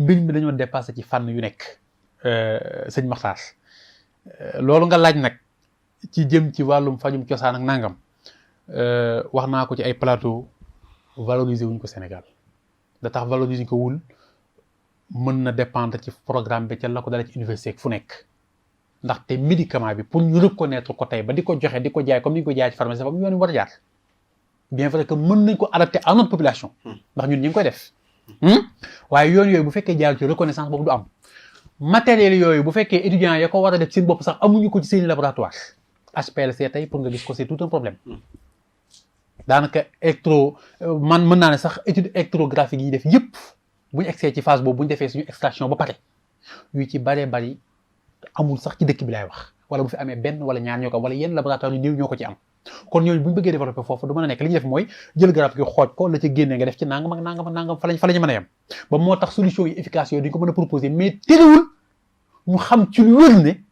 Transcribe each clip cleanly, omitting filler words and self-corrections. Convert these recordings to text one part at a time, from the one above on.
mbir mi dañoo dépassé ci fànn yu nekk sëñ Makhtar loolu nga laaj nag ci jëm ci wàllum fajum cosaan ak nangam wax naa ko ci ay plateau valoriser wuñ ko Sénégal da tax valoriser ko wul mën na dépendre ci programme bi ca la ko dala ci université fu nekk ndaxte médicament bi pour ñu reconnaître ko tey ba di ko joxe di ko jaay comme ni ñu ko jaay ci pharmacie dafa am yoon yu war a jaar bien vrai que mën nañ ko adapté à notre population ndax ñun ñu ngi koy def waaye yoon yooyu bu fekkee jaar ci reconnaissance boobu du am matériel yooyu bu fekkee étudiants ya ko war a def seen bopp sax amuñu ko ci seen laboratoire HPLC tey pour nga gis ko c'est tout un problème daanaka man mën naa ne sax étude électrographique yi def yëpp bu ñu egsee ci phase boobu bu ñu defee suñu extraction ba pare yu ci baree bari amul sax ci dëkk bi laay wax wala bu fi amee benn wala ñaar ñoo ko wala yenn laboratoire yu néew ñoo ko ci am kon ñooñu bu ñu bëggee développer foofu du mën a nekk li ñuy def mooy jël garab gi xooj ko la ci génnee nga def ci nangam ak nangam ak nangam fa lañu mën a yem ba moo tax solution yi efficace yooyu duñ ko mën a proposer mais terewul ñu xam ci lu wér ne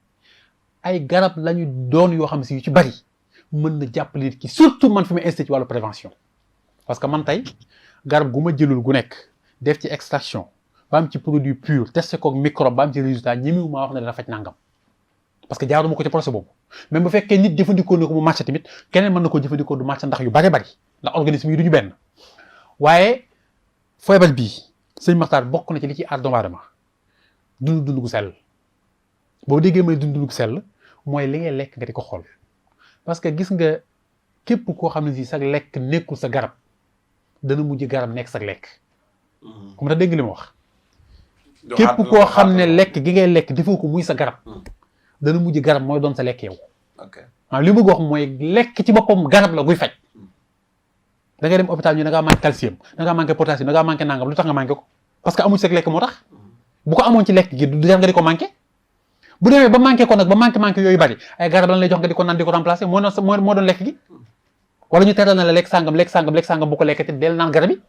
ay garab lañu doon yoo xam si yu ci bari mën na jàppale nit ki surtout man fi ma insisté ci wàllu prévention parce que man tey garab gu ma jëlul gu nekk def ci extraction ba am ci produit pur testé ko microbe ba am ci résultat ñemiwu maa wax ne dana faj nangam parce que jaaruma ko ci procès boobu même bu fekkee nit jëfandikoo na ko mu marché tamit keneen mën na ko jëfandikoo du marché ndax yu bari ndax organisme yi du ñu benn waaye feebar bii sëñ Makhtar bokk na ci li ci aar doomu aadama dund gu sell boo déggee may dund gu sell mooy li ngay lekk nga di ko xool parce que gis nga képp koo xam ne si sa lekk nekkul sa garab dana mujj garab nekk sa lekk comme tax dégg li ma wax képp koo xam ne lekk gi ngay lekk defoo ko muy sa garab dana mujj garab mooy doon sa lekk yow waaw li ma bëgg wax mooy lekk ci boppam garab la guy faj da ngay dem hôpital ñu da ngaa manqué calcium da ngaa manqué potassium da ngaa manqué nangam lu tax nga manqué ko parce que amuñ sa lekk moo tax bu ko amoon ci lekk gi du jar nga di ko manqué bu demee ba manqué ko nag ba manqué yooyu bari ay garab lan lay jox nga di ko naan di ko remplacer moo doon lekk gi wala ñu teral na la lekk sàngam bu ko lekkati del naan garab yi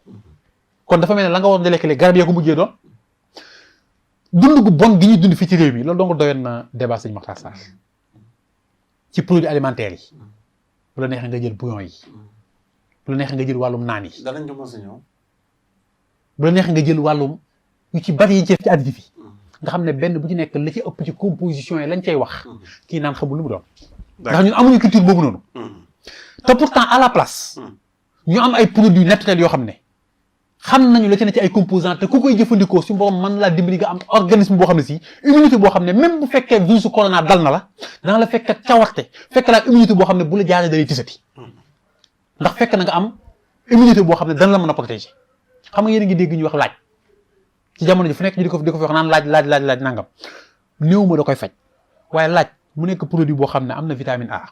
kon dafa mel ne la nga war di lekk garab yaa ko mujjee doon dund gu bon gi ñuy dund fii ci réew mi loolu dong doyoon na débat sëñ Makhtar Sarr ci produits alimentaires yi bu la neexee nga jël bouillon yi bu la neexee nga jël wàllum naan yi danañ ko mos a ñëw bu la neexee nga jël wàllum yu ci bari yi ci def ci additif yi nga xam ne benn bu ci nekk la ci ëpp ci composition yi lañ cay wax kii naan xamul lu mu doon ndax ñun amuñu culture boobu noonu te pourtant à la place ñu am ay produits naturels yoo xam ne xam nañu la ci ne ci ay composants te ku koy jëfandikoo si borom mën laa dimbali nga am organisme boo xam ne si immunité boo xam ne même bu fekkee virus corona dal na la dana la fekk cawarte fekk laa immunité boo xam ne bu la jaaree dalay tisati ndax fekk na nga am immunité boo xam ne dana la mën a protéger xam nga yéen a ngi dégg ñu wax laaj ci jamono ji fu nekk ñu di ko fi wax naan laaj nangam néew ma da koy faj waaye laaj mu nekk produit boo xam ne am na vitamine A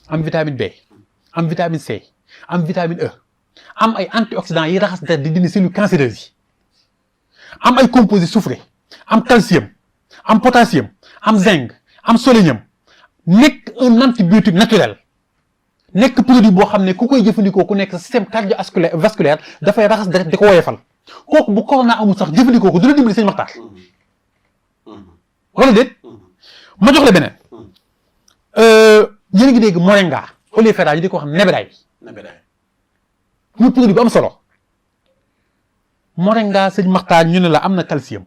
am vitamine B am vitamine C am vitamine E am ay antioxydants yi raxas deret di dindi cellules cancéreuses yi am ay composés soufrés am calcium am potassium am zinc am sélénium nekk un antibiotique naturel nekk produit boo xam ne ku koy jëfandikoo ku nekk système cardiovasculaire dafay raxas deret di ko woyefal kooku bu corona amul sax jëfandikoo ko du la dimbali sëñ Makhtar wala déet ma jox la beneen yéen a ngi dégg moringa oleifera yi di ko wax nebedaay muy produit bu am solo moringa sëñ Makhtar ñu ne la am na calcium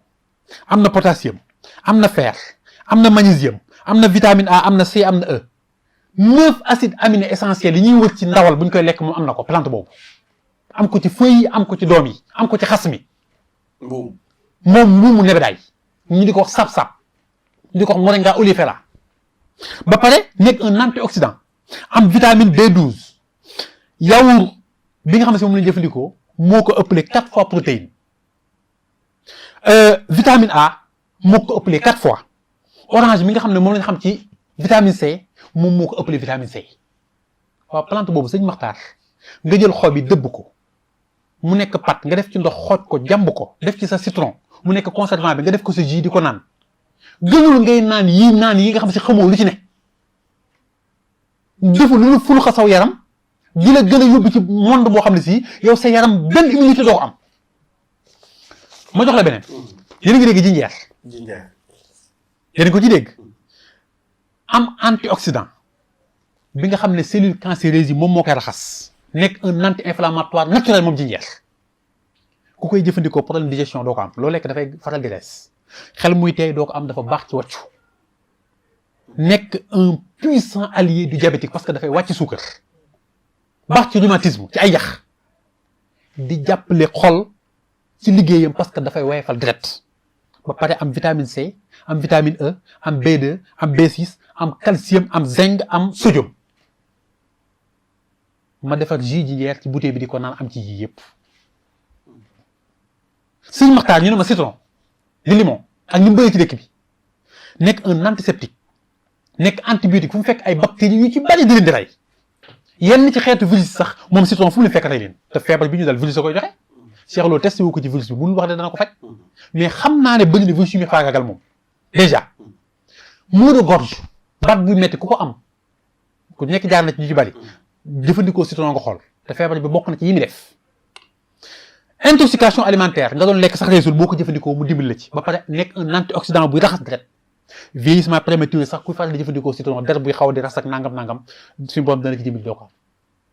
am na potassium am na fer am na magnésium am na vitamine A am na C am na E 9 acides aminés essentiels yi ñuy wër ci ndawal bu ñu koy lekk moom am na ko plante boobu am ko ci feuilles yi am ko ci doom yi am ko ci xas mi moom mbuumu nebedaay ñu di ko wax sap-sap ñu di ko wax moringa oleifera ba pare nekk un antioxydant am vitamine B12 yaourt bi nga xam ne si moom la ñu jëfandikoo moo ko ëppale 4 fois protéine vitamine A moo ko ëppale 4 fois orange mi nga xam ne moom la ñu xam ci vitamine C moom moo ko ëppale vitamine C waaw plante boobu sëñ Makhtar nga jël xob yi dëbb ko mu nekk pat nga def ci ndox xooj ko jàmb ko def ci sa citron mu nekk conservant bi nga def ko sa jus di ko naan gënul ngay naan yi nga xam si xamoo lu ci ne defu lu ful xa saw yaram di la gën a yóbbu ci monde boo xam ne si yow sa yaram benn immunité doo ko am ma jox la beneen yéen a ngi dégg jinjeer yéen ko ci dégg am antioxydant bi nga xam ne cellule cancéreuse yi moom moo koy raxas nekk un anti-inflammatoire naturel moom jinjeer ku koy jëfandikoo problème de digestion doo ko am loo lekk dafay faral di rees xel muy tey doo ko am dafa baax ci wàccu nekk un puissant allié du diabétique parce que dafay wàcc suukar baax ci rhumatisme ci ay yax di jàppale xol ci liggéeyam parce que dafay woyofal deret ba pare am vitamine C am vitamine E am B2 am B6 am calcium am zinc am sodium ma defar jus jinjeer ci bouteille bi di ko naan am ci yii yëpp Sëñ Maxtaar ñu ne ma citron di limon ak ñu bëri ci dëkk bi nekk un antiseptique nekk antibiotique fu mu fekk ay bactéries yu ci bari di leen di rey yenn ci xeetu virus sax moom citron fu mu leen fekk rey leen te feebar bi ñu dal virus a koy joxe Cheikh Lo testé wu ko ci virus bi mënul wax ne dana ko faj mais xam naa ne bëri na virus yu muy faagaagal moom déjà maux de gorge baat bu metti ku ko am ku nekk jaar na ci ñu ci bari jëfandikoo citron nga xool te feebar bi bokk na ci yi muy def intoxication alimentaire nga doon lekk sax résul boo ko jëfandikoo mu dimbali la ci ba pare nekk un antioxydant buy raxas deret vieillissement prématuré sax kuy faral di jëfandikoo citron deret buy xaw a di raxas ak nangam suñu borom dana ci dimbali doo ko am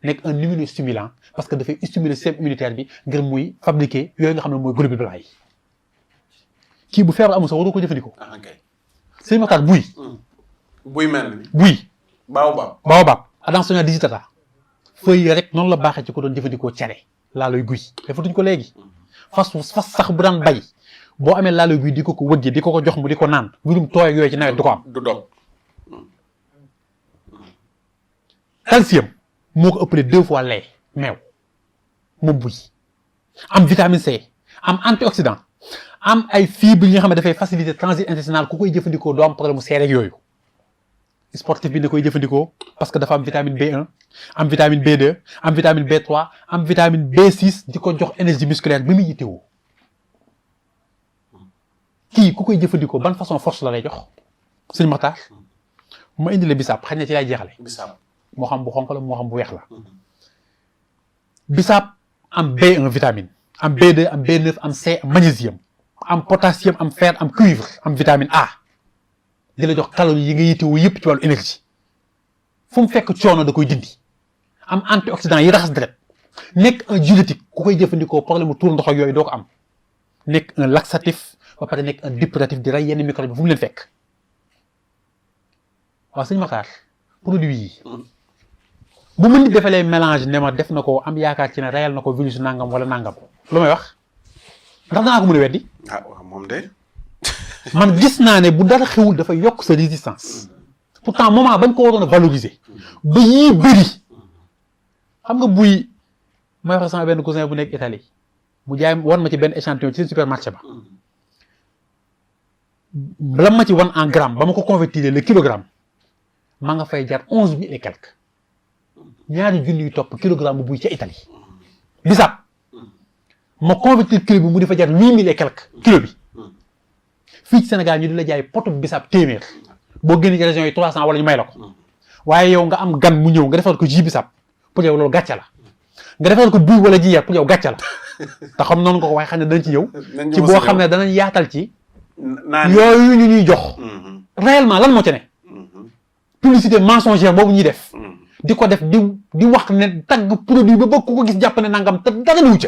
nekk un immunostimulant parce que dafay stimuler système immunitaire bi ngir muy fabriquer yooyu nga xam ne mooy globules blancs yi kii bu feebar amul sax waroo ko jëfandikoo. Sëñ Maxtaar buy. buy mel ni. buy. baobab. Adansonia digitata feuille yi rek noonu la baaxee ci ko doon jëfandikoo cere laaloy guy defatuñ ko léegi fas sax bu daan bay boo amee laaloy guy di ko wëgge di ko jox mu di ko naan mbirum tooy ak yooyu ci nawet du ko am. du dog. calcium moo ko ëppale 2 fois lait meew moom buy am vitamine C am antioxydant am ay fibres yi nga xam ne dafay faciliter transit intestinal ku koy jëfandikoo doo am problème mu seere ak yooyu. sportif bi ne koy jëfandikoo parce que dafa am vitamine B1 am vitamine B2 am vitamine B3 am vitamine B6 di ko jox énergie musculaire bi muy yittewoo kii ku koy jëfandikoo ban façon force la lay jox Sëñ Maxtaar ma indi la bisaab xëy na ci lay jeexale bisaab moo xam bu xonq la moo xam bu weex la bisaab am B1 vitamine am B2 am B9 am C am magnésium am potassium am fer am cuivre am vitamine A di la jox calories yi nga yittewoo yëpp ci wàllu énergie fu mu fekk coono da koy dindi am antioxydant yi raxas deret nekk un diurétique ku koy jëfandikoo problème mu tuur ndox ak yooyu doo ko am nekk un laxatif ba pare nekk un depuratif di rey yenn microbe bi fu mu leen fekk waaw Sëñ Maxtaar produit yi bu mën di defalee mélange ne ma def na ko am yaakaar ci ne reyal na ko virus nangam wala nangam lu may wax ndax danaa ko mën a weddi. ah waaw moom de. man gis naa ne bu dara xewul dafa yokk sa résistance pourtant moment bañ ko waroon a valoriser ba yii bëri xam nga buy may wax sama benn cousin bu nekk Italie mu jaay wan ma ci benn échantillon ci seen supermarché ba la ma ci wan en gramme ba ma ko convertir le kilogramme maa nga fay jar 11 000 et quelque ñaari junni yu topp kilogramme bu buy ca Italie bisaab ma convertir kilo bi mu di fa jar 8 000 et quelque kilo bi fii ci Sénégal ñu di la jaay potu bisaab téeméer boo génnee ci régions yi 300 wala ñu may la ko waaye yow nga am gan mu ñëw nga defal ko ji bisaab pour yow loolu gàcce la nga defal ko buy wala ji yeer pour yow gàcce la te xam noonu nga ko waaye xam ne danañ ci ñëw ci boo xam ne danañ yaatal ci yooyu ñu ñuy jox réellement lan moo ci ne publicité mensongère boobu ñuy def di ko def di wax ne tagg produit ba bëgg ku ko gis jàpp ne nangam te dara newu ca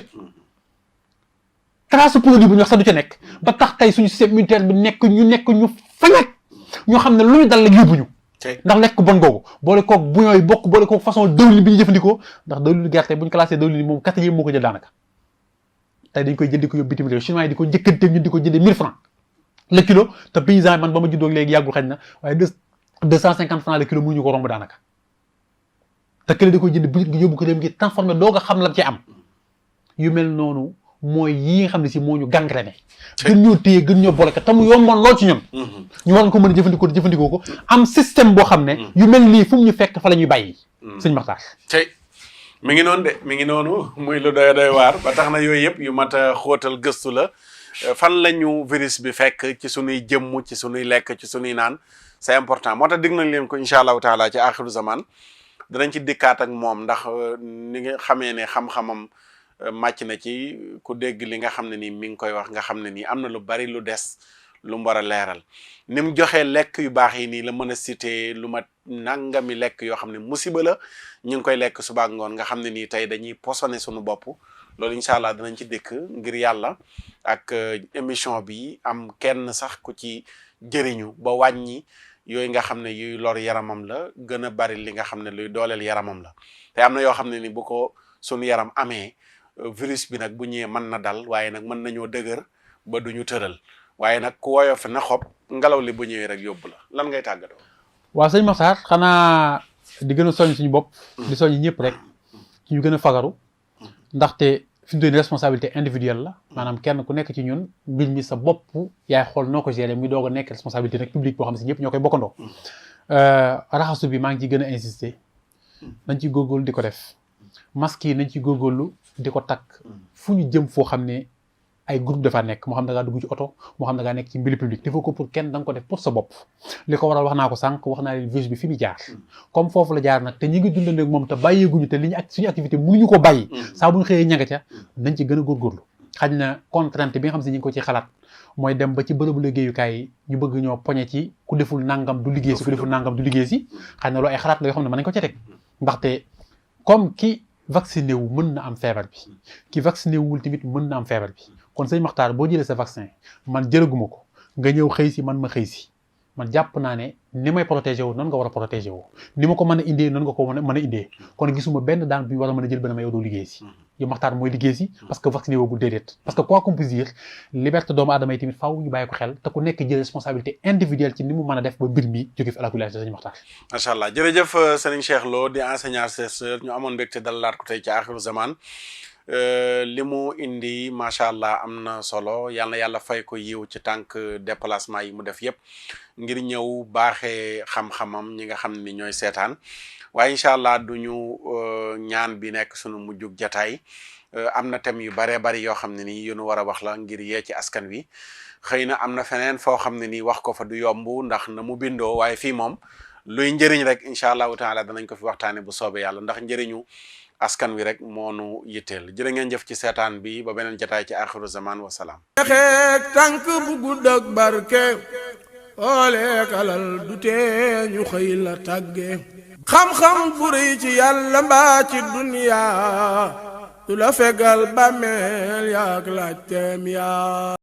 trace produit bu ñu wax sax du ca nekk ba tax tey suñu système immunitaire bi nekk ñu fañat ñoo xam ne lu ñu dal la yóbbuñu ndax lekk bon googu boole koog bu ñooy bokk boole koog façon dëwlin bi ñu jëfandikoo ndax dëwlin gerte bu ñu classé dëwlin moom 4e moo ko jël daanaka tey dañ koy jënd ko yóbbu bitim réew chinois yi di ko njëkkante ñun di ko jëndee 1000 francs le kilo te paysan man ba ma juddoo léegi yàggul xañ na waaye 250 francs le kilo mënuñu ko romb daanaka te kële di ko jënd bitik gi yóbbu ko dem ngi transformé doo nga xam la ci am yu mel noonu mooy yi nga xam ne si moo ñu gangréné gën ñoo téye gën ñoo boleke te mu yomboon lool ci ñun ñu waroon ko mën a jëfandikoo ko am système boo xam ne yu mel nii fu mu ñu fekk fa la ñuy bàyyi Sëñ Maxtaar tey mi ngi noonu de mi ngi noonu muy lu doy waar ba tax na yooyu yëpp yu mat a xóotal gëstu la fan la ñu virus bi fekk ci sunuy jëmm ci sunuy lekk ci sunuy naan c'est important moo tax dig nañ leen ko incha allahu taala ci axiru zaman danañ ci dikkaat ak moom ndax ni nga xamee ne xam-xamam màcc na ci ku dégg li nga xam ne nii mi ngi koy wax nga xam ne nii am na lu bari lu des lu mu war a leeral ni mu joxee lekk yu baax yi nii la mën a cité lu ma nangami lekk yoo xam ne musiba la ñu ngi koy lekk suba ak ngoon nga xam ne nii tey dañuy posone suñu bopp loolu incha allah dinañ ci dëkk ngir yàlla ak émission bi am kenn sax ku ci jëriñu ba wàññi yooyu nga xam ne yuy lor yaramam la gën a bari li nga xam ne luy dooleel yaramam la te am na yoo xam ne ni bu ko sunu yaram amee virus bi nag bu ñëwee mën na dal waaye nag mën nañoo dëgër ba duñu tëral waaye nag ku woyof na xob ngelaw li bu ñëwee rek yóbbu la lan ngay tàggatoo. waaw sëñ Makhtar xanaa di gën a soññ suñu bopp di soññ ñëpp rek ci ñu gën a fagaru ndaxte fi mu toll nii responsabilité individuelle la maanaam kenn ku nekk ci ñun mbir mi sa bopp yaay xool noo ko gérer muy doog a nekk responsabilité nag publique boo xam si ñëpp ñoo koy bokkandoo raxasu bi maa ngi ciy gën a insister nañ ci góorgóorlu di ko def masque yi nañ ci góorgóorlu di ko takk fu ñu jëm foo xam ne ay groupe dafa nekk moo xam da ngaa dugg ci oto moo xam da ngaa nekk ci mbili public defoo ko pour kenn da nga ko def pour sa bopp li ko waral wax naa ko sànq wax naa leen virus bi fi mu jaar comme foofu la jaar nag te ñi ngi dundandoo ak moom te bàyyeeguñu te li ñu ak suñu activité mënuñu ko bàyyi saa bu ñu xëyee ñanga ca nañ ci gën a góorgóorlu xañ na contrainte bi nga xam si ñu ngi ko ci xalaat mooy dem ba ci bërëbu liggéeyukaay yi ñu bëgg ñoo poñe ci ku deful nangam du liggéey si ku deful nangam du liggéey si xañ na loolu ay xalaat la yoo xam ne mën nañ ko ca teg ndaxte comme ki vacciné wu mën na am feebar bi ki vacciné wul tamit mën na am feebar bi kon sëñ Makhtar boo jëlee sa vaccin man jëlaguma ko nga ñëw xëy si man ma xëy si man jàpp naa ne ni may protégé wu noonu nga war a protégé wu ni ma ko mën a indee noonu nga ko mën a indee kon gisuma benn daan bu ñu war a mën a jël benn ma yow doo liggéey si yow Makhtar mooy liggéey si parce que vacciné woogul déedéet parce que quoi qu'on puisse dire liberté doomu aadama yi tamit faaw ñu bàyyi ko xel te ku nekk jël responsabilité individuelle ci ni mu mën a def ba mbir mi jóge fi àlakulaa sëñ Makhtar. macha allah jërëjëf Serigne Cheikh Lo di enseignant chercheur ñu amoon mbégte dalalaat ko tey ci Axiru Zaman li mu indi macha allah am na solo yal na yàlla fay ko yiw ci tànk déplacement yi mu def yëpp ngir ñëw baaxee xam-xamam ñi nga xam ni ñooy seetaan waaye incha allah du ñu ñaan bi nekk sunu mujjug jataay am na thème yu baree bari yoo xam ne nii yu nu war a wax la ngir yee ci askan wi xëy na am na feneen foo xam ne nii wax ko fa du yomb ndax na mu bindoo waaye fii moom luy njëriñ rek incha allahu taala danañ ko fi waxtaane bu soobee yàlla ndax njëriñu askan wi rek moonu yitteel jërë ngeen jëf ci seetaan bi ba beneen jataay ci Axiru Zaman wa salaam. xeek tànk bu gudd ak barke ooleek alal du tee ñu xëy la tàgge xam-xam bu rëy ci yàlla mbaa ci duniya du la fegal bàmmeel yaak laajteem yaa